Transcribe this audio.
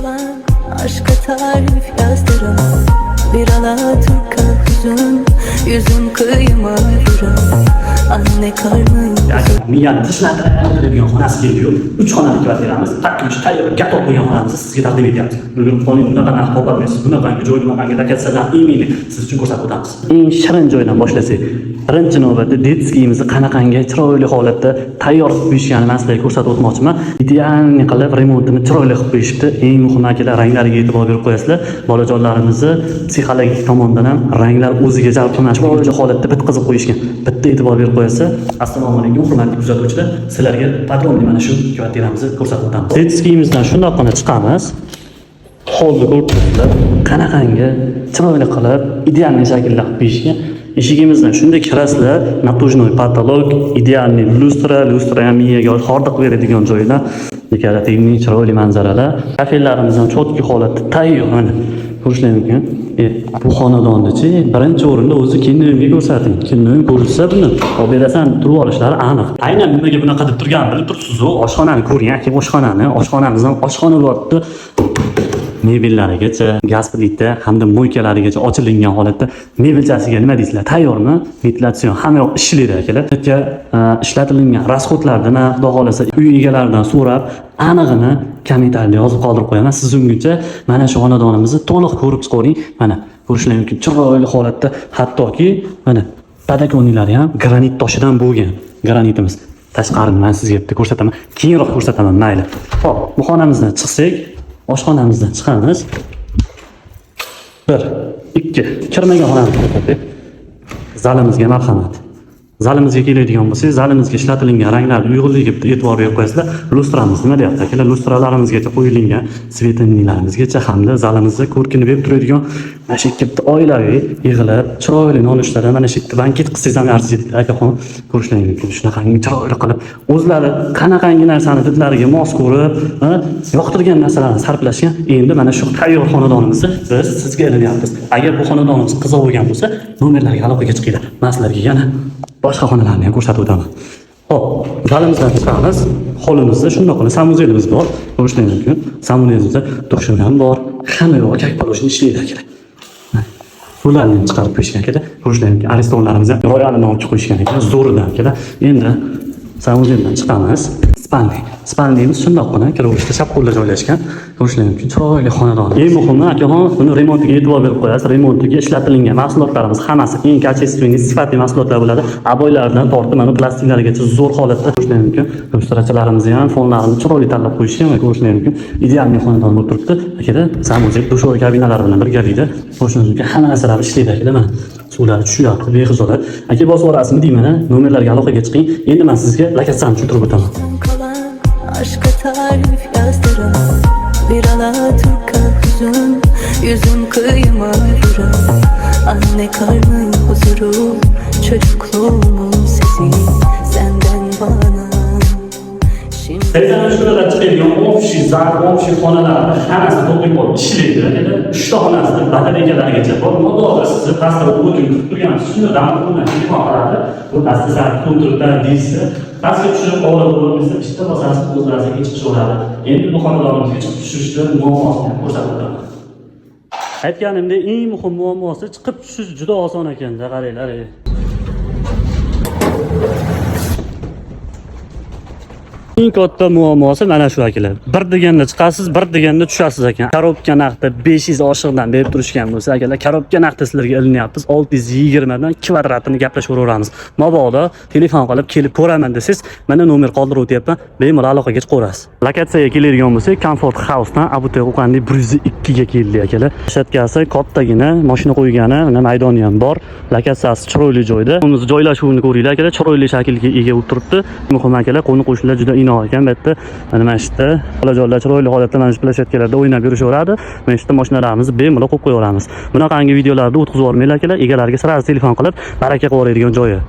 Kalan aşka tarif yazdıran bir alaturka hüzün, yüzüm kıyıma vuran anne karnı. Miyani tinchlantirib o'tiradigan xonasi keldi-yu, 3 xonali kvartiramiz, takkim tayyor, готов bo'lgan xonamizni sizga taqdim etyapmiz. Bugun xoning bunaqa narx topolmaysiz, bunaqangi joy, bunaqangi lokatsiyadan именно siz uchun ko'rsatib o'tamiz. Eng shirin joydan boshlasak, birinchi navbatda детский imizni qanaqangi chiroyli holatda tayyor qilib qo'yishganini man sizlarga ko'rsatib o'tmoqchiman. Идеальный qilib remontini chiroyli qilib qo'yishibdi. Eng muhimi, akalar, ranglariga e'tibor berib qo'yasizlar. Bolajonlarimizni psixologik tomondan ham ranglar o'ziga jalb qilmash chiroyli holatda bitqizib qo'yishgan. Bitta e'tibor berib qo'yasizlar. Assalomu alaykum, hurmatli kuzatuvchilar. Sizlarga подробный mana shu kvartiramizni ko'rsatib o'tamiz. Детский imizdan shundoqqina chiqamiz. Holni ko'rib turibsizlar. Qanaqangi chiroyli qilib, идеальный shaklda qilib qo'yishgan. Eshigimizdan shunday kirasizlar, натяжной потолок, идеальный lyustra, lyustra ham miyaga hordiq beradigan joylar, декоративный chiroyli manzaralar. Kafellarimiz ham чёткий holatda tayyor, mana ko'rishlar mumkin. Bu xonadonnichi birinchi o'rinda o'zi kelinoyimga ko'rsating. Kelinoyim ko'rsa buni olib berasan, turib olishlari aniq. Aynan nimaga bunaqa deb turganini bilib turibsiz-u, oshxonani ko'ring, aka, oshxonani, oshxonamiz ham oshxona bo'lyapti. Mebellarigacha, gaz plita hamda мойка larigacha ochilingan holatda. Mebelchasiga nima deysizlar? Tayyormi? Ventilyatsion hamma yoq ishlaydi, akalar. Bu yerga ishlatilingan расход larni man, xudo xohlasa, uy egalaridan so'rab, anig'ini kommentariyada yozib qoldirib qo'yaman. Siz ungacha mana shu xonadonimizni to'liq ko'rib chiqavering. Mana ko'rishlar mumkin, chiroyli holatda, hattoki mana подоконник lari ham granit toshidan bo'lgan, granitimiz. Tashqarini man sizga bitta ko'rsataman. Keyinroq ko'rsataman, mayli. Xo'p, bu xonamizdan chiqsak, oshxonamizdan chiqamiz. Bir, ikki, kirmagan xonamizni ko'rsatdik. Zalimizga marhamat. Zalimizga keladigan bo'lsak, zalimizga ishlatilgan ranglarni uyg'unligiga bitta e'tibor berib qo'yasizlar. Lustramiz nima deyapti, akalar? Lustralarimizgacha qo'yilgan, светильник larimizgacha hamda zalimizda ko'rkini berib turadigan mana shu yerga bitta oilaviy yig'ilib, chiroyli nonushtalar, mana shu yerda banket qilsangiz ham arziydi, akaxon, ko'rishlaring mumkin. Shunaqangi chiroyli qilib, o'zlari qanaqangi narsani didlariga mos ko'rib, yoqtirgan narsalarni sarflashgan. Endi mana shu tayyor xonadonimizni biz sizga ilinyapmiz. Agar bu xonadonimiz qiziq bo'lgan bo'lsa, nomerlarga aloqaga chiqinglar. Man sizlarga yana boshqa xonalarni ham ko'rsatib o'taman. Xo'p, zalimizdan chiqamiz. Holimizda shundoq qilib санузел imiz bor. Ko'rishingiz mumkin. Санузел imizda душевой ham bor. Hamma yo'q, как положено ishlaydi, akalar. Suvlarni ham chiqarib qo'yishgan, akalar. Ko'rishingiz mumkin. Aristonlarimiz ham royalini olib qo'yishgan ekan, zo'ridan, akalar. Endi санузел dan chiqamiz. Спальный. Спальный imiz shundoqqina kiraverishda chap qo'lda joylashgan. Ko'rishingiz mumkin, chiroyli xonadon. Eng muhimi, akaxon, buni remontiga e'tibor berib qo'yasiz. Remontiga ishlatilingan mahsulotlarimiz hammasi eng качественный, sifatli mahsulotlar bo'ladi. Обой lardan tortib mana plastiklarigacha zo'r holatda, ko'rishingiz mumkin. Lustrachalarimizni ham fonlarini chiroyli tanlab qo'yishgan va ko'rishingiz mumkin. Идеальный xonadon bo'lib turibdi. Akalar, санузел, душевой kabinalari bilan birgalikda ko'rishingiz mumkin. Hamma narsalar ishlaydi, akalar, mana. Suvlari tushyapti, bexijolat. Aka, bosib yuborasizmi deyman, nomerlarga aloqaga chiqing. Endi men sizga lokatsiyani tushuntirib o'taman. Kalan aşka tarif yazdıran bir alaturka hüzün, yüzüm kıyıma vuran anne karnı huzuru, çocukluğumun sesi senden bana şimdi. 83 dan chiqadigan общий zal, общий xonalarni hammasi to'liq bo'lib ishlaydi. Endi uchta xonasida batareyalargacha bor. Mabodo sizni pastda o'tirib kutib turgansiz, shunda domofondan telefon qiladi. Bu pastda sal kutib turibdi deysiz. Pastga tushib ovora bo'lib bitta bosasiz, o'zlariga chiqishaveradi. Endi bu xonadonimizga chiqib tushishda muammosini ham ko'rsatib o'taman. Aytganimdek, eng muhim muammosi chiqib tushish juda oson ekanda, qaranglar. Ey. Eng katta muammosi mana shu, akalar. Bir deganda chiqasiz, bir deganda tushasiz ekan. Коробка narxda 500 oshiqdan berib turishgan bo'lsa, akalar, коробка narxda sizlarga ilinyapmiz. 620 dan kvadratini gaplashaveramiz. Mabodo telefon qilib kelib ko'raman desangiz, mana nomer qoldirib o'tyapman. Bemalol aloqaga chiqaverasiz. Lokatsiyaga keladigan bo'lsak, Comfort House'dan Abu Qo'qonlik 102 ga keldik, akalar. Площадка si kattagina, mashina qo'ygani, mana maydoni ham bor. Lokatsiyasi chiroyli joyda. Uyimiz joylashuvini ko'ringlar, akalar, chiroyli shaklga ega bo'lib turibdi. Muhim, akalar, qo'ni qo'shnilar juda inoq ekan bu yerda. Mana shu yerda bolajonlar chiroyli holatda mana shu площадка larda o'ynab yurishaveradi. Mana shu yerda mashinalarimizni bemalol qo'yib qo'yaveramiz. Bunaqangi videolarni o'tkazib yubormanglar, akalar, egalariga сразу telefon qilib baraka qilib yuboradigan joyi.